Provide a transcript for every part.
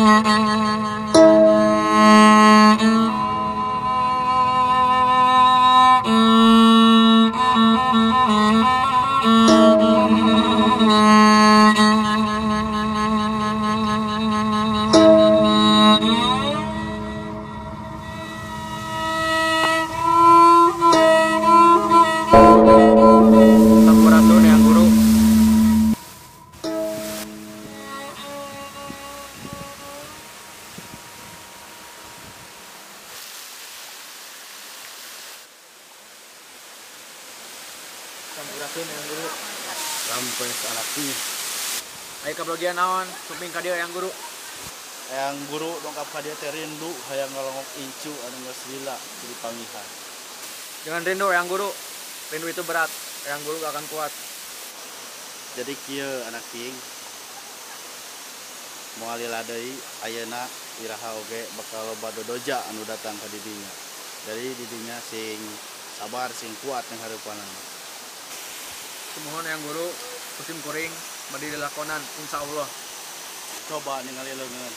Sampurasun yang guru. Sampurasun yang guru. Rampes anak ini. Ayo kablogian naon, sumping ka dieu yang guru. Yang guru dongkap ka dieu teh rindu hayang ngalongok incu anu geus lila jadi pangihan. Jangan rindu yang guru. Rindu itu berat, yang guru gak akan kuat. Jadi kieu anak king. Moal lila deui ayeuna iraha oge bakal loba dodoja anu datang ka didinya. Jadi didinya sing sabar, sing kuat yang hareupanana. Sumuhun yang guru, musim kuring bade dilakonan insyaallah. Coba ningali leungeun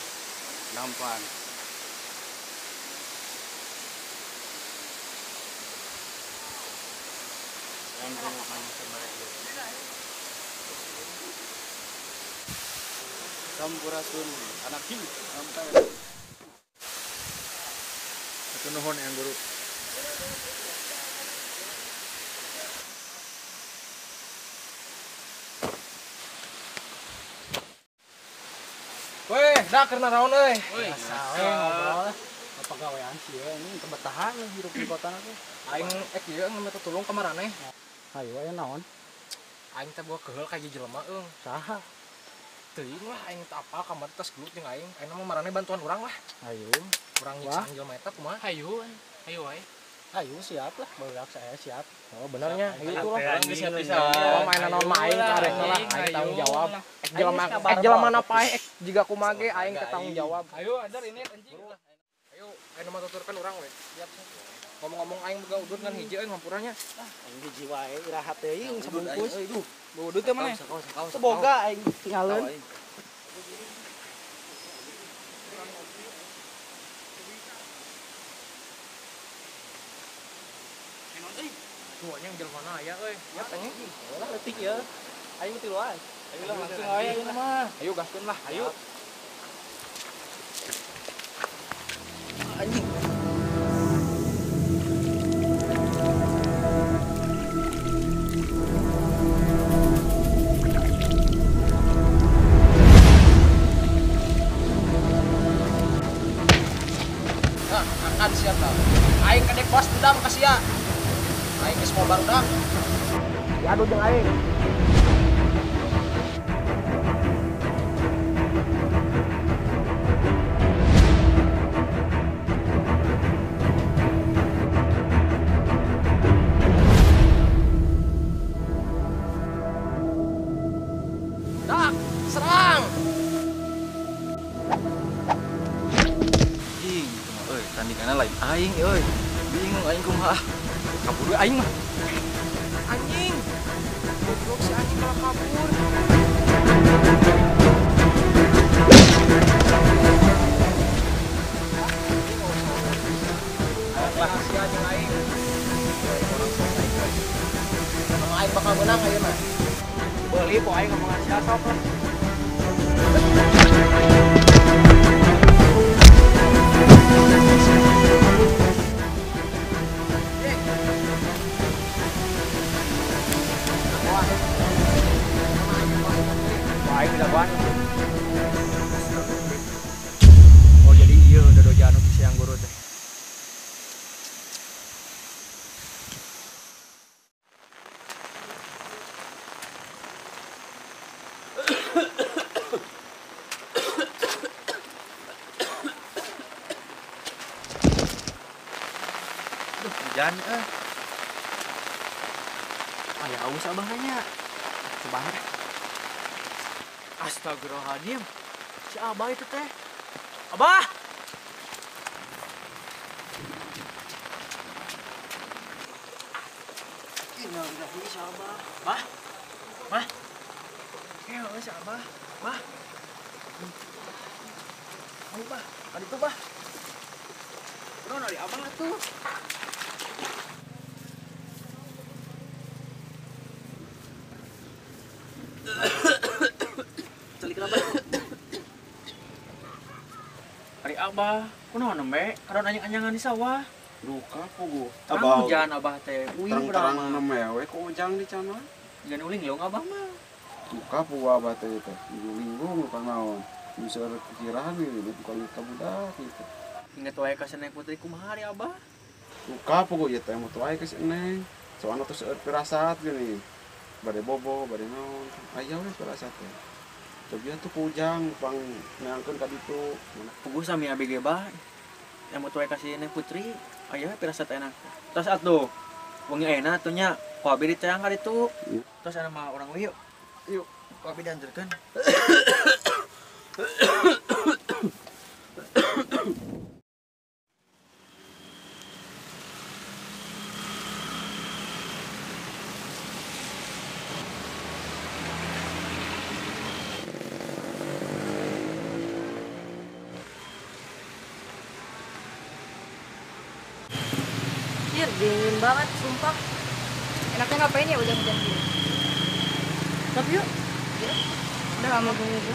nampan. Sampurasun anak king. Sampai. Hatur nuhun yang guru. Weh, dah karena naon euy. Biasa we ngobrol lah. Pagawean sih we ini kebetahan hidup di kota teh. Aing ek ieu ngemeta tulung ka maraneh. Hayu aya naon? Aing teh boga keheul ka hiji jelema eung. Saha? Teuing lah aing teh apal kamari tos gelut jeung aing. Aing mah maraneh bantuan urang lah. Hayu. Urang nyiksaan jelema eta kumaha? Hayu. Hayu wae. Hayu siap lah, barudak saya siap. Oh benernya, hayu tuh lah. Siap bisa. Oh mainan naon mah aing karek lah, aing tanggung jawab. Ek jelema na paeh, ek jiga kumaha ge aing teh tanggung jawab. Hayu adar ini anjing. Ayo, aing mah tuturkeun urang we. Siap. Ngomong-ngomong aing boga udut ngan hiji euy ngampuranya. Ah, aing hiji wae iraha teuing sabungkus. Aduh, boga udut teh maneh? Seboga aing tinggalin. Tuh anjing jelema na aya euy. Ya tanya. Lah leutik ya. Aing tiluan. Ayo lah langsung aja ayeuna mah. Ayo gaskeun lah, ayo. Anjing. Nah, angkat siap dah. Aing kedek bos dendam ka sia. Aing geus mau barudak. Diadu jeung aing. Dak, serang. Ing, euy, tandinganna lain aing euy. Bingung aing kumaha. Kabur we aing mah. Anjing. Goblok si anjing malah kabur. Lah si anjing aing. Kalau aing bakal menang ayeuna. Beli po aing ngomongan sia sok lah. Aing jagoan. Oh jadi iya dodoja anu ti siang guru teh. Aduh, hujan eh. Aya aus abah nanya. Coba deh. Astagfirullahaladzim, si abah itu teh. Abah! Innalillahi si abah. Mah? Mah? Si abah. Mah? Ayo bah, kan itu bah. Bro, dari abang atuh. Celik lah bah. Ari abah, kunaon nembe? Kadon anyang-anyangan di sawah. Duka puguh. Terang hujan abah teh. Terang-terang nembe we ku ujang di cana. Jangan uling leung abah mah. Duka puguh abah teh teh. Linggung bukan naon. Bisa ada pikiran gitu, bukan ka budak gitu. Ingat wae ka si Neng Putri kumaha ari abah? Duka puguh ieu teh moto wae ka si Neng. Soalna tos seueur pirasat geuning. Bade bobo, bade naon. Aya we pirasat teh. Cobian tuh ku ujang pang neangkeun ka ditu. Puguh sami abi ge bah. Yang moto wae ka si Neng Putri aya we pirasat enak. Tos atuh. Wengi ayeuna atuh nya ku abi diteang ka ditu. Tos ana mah urang we yuk. Yuk, ku abi dianterkeun. Anjir, dingin banget, sumpah. Enaknya ngapain ya hujan-hujan gini? Tapi yuk. Ya. Udah lama gue nunggu.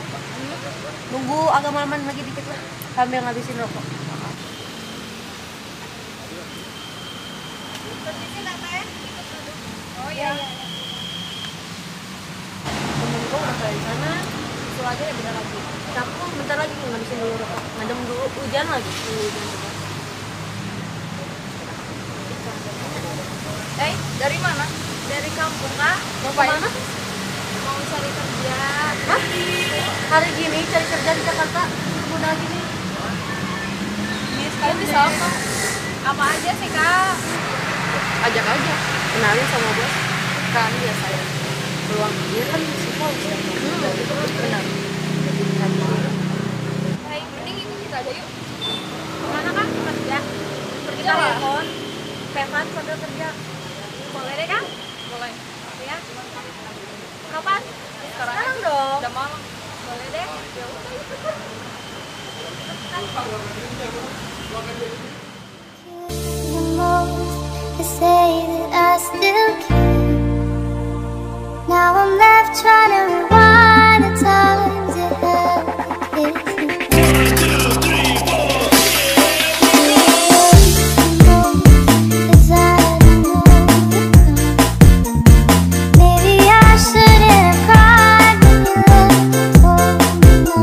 Nunggu agak malaman lagi dikit lah, sambil ngabisin rokok. Oh iya. Temen gue udah kayak di sana, susul aja ya bentar lagi. Tapi bentar lagi ngabisin dulu rokok, ngadem dulu, hujan lagi, nunggu hujan juga. Dari mana? Dari kampung, Kak. Mau kemana? Mau cari kerja. Hah? Hari gini cari kerja di Jakarta? Udah gini. Ini sekalian bisa apa? Apa aja sih, Kak? Ajak aja. Kenalin sama bos. Kan biasa ya. Peluang dia kan suka bisa. Benar. Hai, mending ikut kita aja yuk. Kemana, Kak? Kerja. Kerja lah. Pevan sambil kerja. Boleh deh, Kak? Boleh. Ya. Kapan? Sekarang dong. Udah malam. Boleh deh. Ya udah ikut. To say that I still care. Now I'm left trying to rewind the times you had to kiss me. Maybe I shouldn't have cried when you left and told me not to.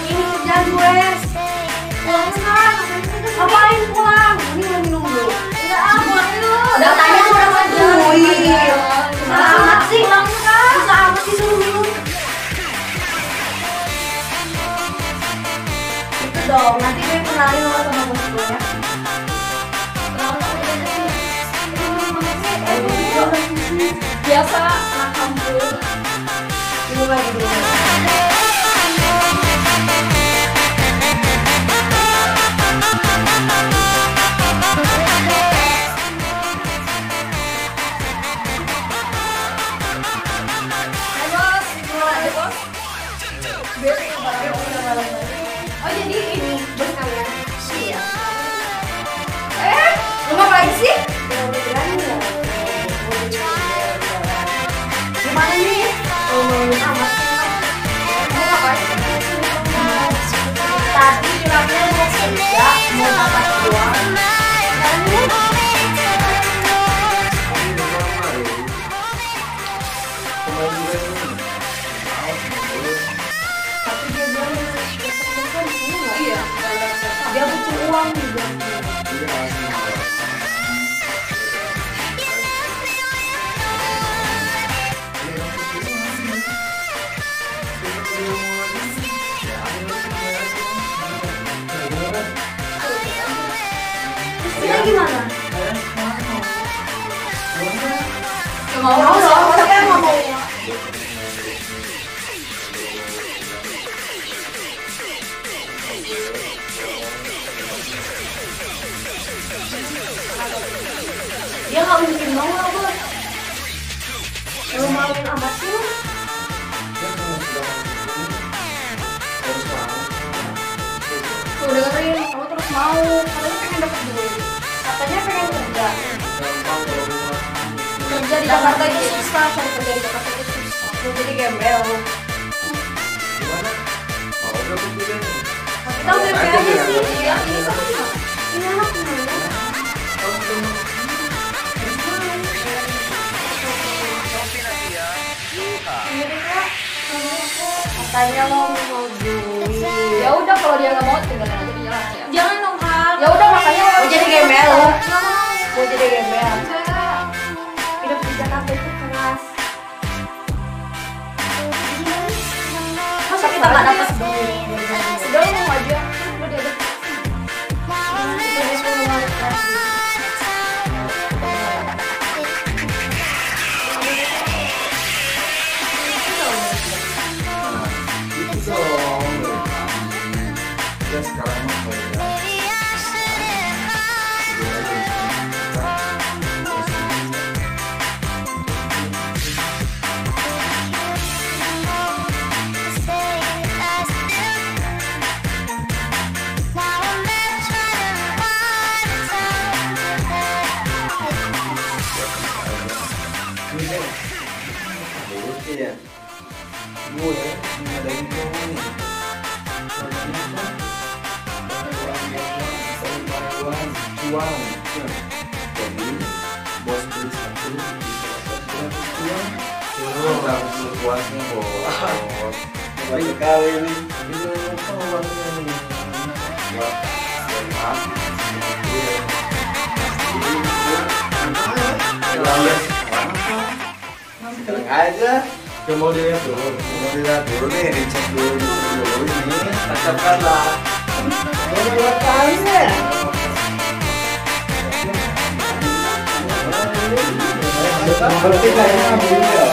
Ini kerjaan gue. Ngapain pulang? Ini mau minum dulu. Enggak, ah, pulang dulu. Udah tanya orang aja. Susah amat sih. Susah amat sih suruh minum. Itu dong, nanti gue kenalin lo sama bos gue ya. Biasa anak kampung. Minum lagi dulu. Oh, jadi ini bos kalian? Iya. Lu ngapain sih? Gimana nih? Ngomongin amat sih. Lu ngapain? Tadi bilangnya mau kerja, mau dapat uang. Tapi dia bilang besok-besok di sini nggak? Iya. Dia butuh uang juga. Terus dia gimana? Gak mau dong, siapa yang mau? Dia nggak mungkin mau lah, Bos. Lu maluin amat sih lu. mau. Katanya pengen dapat duit. Katanya pengen kerja. Kerja di Jakarta itu susah, cari kerja di Jakarta itu susah. Mau jadi gembel. Gimana? Mau udah aku deh. Kita udah aja sih. Iya, ini sama sih. Ini anak gimana? Katanya lo mau duit. Ya udah kalau dia nggak mau tinggalin aja di jalan ya. Jangan dong Kak. Ya udah makanya mau jadi gembel. Mau jadi gembel. Hidup di Jakarta itu keras. Masa kita nggak dapat duit? Udah lo mau aja. Udah diajak. Itu disuruh balik lagi. Ya sekarang mah ya. Ya. Gue ada info nih. Cuan. Jadi bos beli satu bisa dapat gratis cuan. Langsung puasnya bos. Hebat sekali nih. Tapi jangan lupa uangnya nih. Buat maaf. Tenang aja. Gak mau dilihat dulu, mau dilihat dulu nih, dicek dulu ini, tancapkan lah. Mau dua kali ya. Berarti kayaknya ambil ya.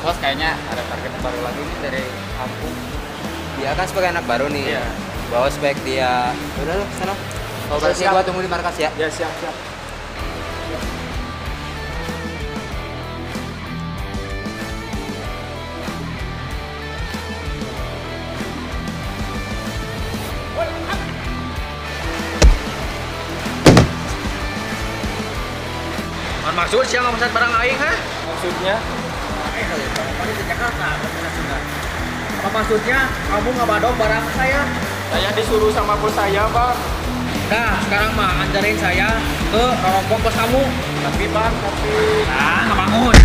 Bos kayaknya ada target baru lagi nih dari kampung. Dia kan sebagai anak baru nih. Iya. Bawa spek dia. Udah lah, sana. Kalau berarti gua tunggu di markas ya. Ya, siap, siap. Maksud siapa nggak barang aing, ha? Maksudnya? Di Jakarta, apa maksudnya kamu nggak barang saya? Saya disuruh sama bos saya, Bang. Nah, sekarang mah antarin saya ke rompong bos kamu. Tapi, Bang, tapi... Nah, nggak bangun.